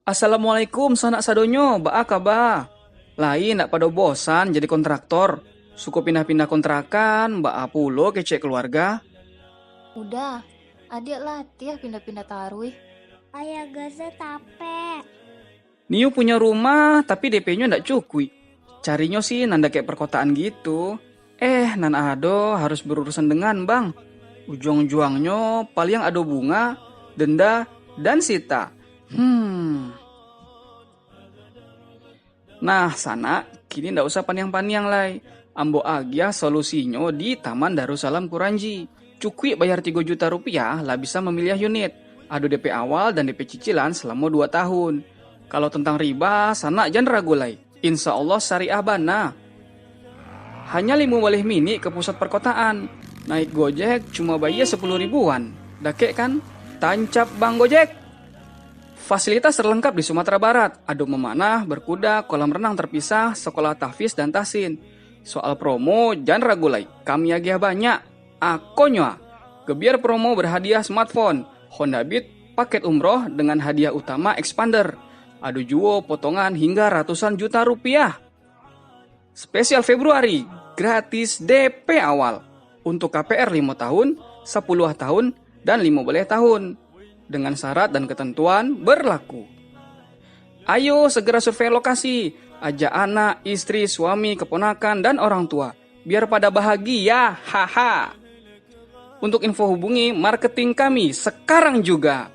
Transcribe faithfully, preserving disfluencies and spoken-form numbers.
Assalamualaikum, sanak sadonyo, baa kaba? Lai ndak pado bosan jadi kontraktor? Suko pindah-pindah kontrakan, baa pulo kecek keluarga? Udah, adiak latiah pindah-pindah taruih. Ayah Gaza capek. Niu punyo rumah, tapi D P-nyo ndak cukuik. Carinyo sih nan dakek perkotaan gitu. Eh, nan ado harus berurusan dengan bank. Ujuang-ujuangnyo paliang ado bunga, denda, dan sita. Hmm. Nah, sanak, kini ndak usah paniang-paniang lai. Ambo agiah solusinyo di Taman Darussalam Kuranji. Cukuik bayar tigo juta rupiah lah bisa mamiliah unit. Ado D P awal dan D P cicilan salamo dua tahun. Kalau tentang riba, sanak jan ragu lai. Insya Allah syariah bana. Hanya limo baleh minik ka pusat perkotaan. Naik Gojek cuma bayia sapuluh ribuan. Dakek kan? Tancap Bang Gojek! Fasilitas terlengkap di Sumatera Barat. Ado memanah, berkuda, kolam renang terpisah, sekolah tahfiz dan tahsin. Soal promo, jan ragu lai. Kami agiah banyak. Akonyo ah, gebiar promo berhadiah smartphone, Honda Beat, paket umroh dengan hadiah utama expander. Ado juo potongan hingga ratusan juta rupiah. Spesial Februari, gratis D P awal. Untuk K P R limo tahun, sapuluah tahun, dan limo baleh tahun. Dengan syarat dan ketentuan berlaku. Ayo segera survei lokasi, ajak anak, istri, suami, keponakan, dan orang tua. Biar pada bahagia, haha. Untuk info hubungi marketing kami sekarang juga.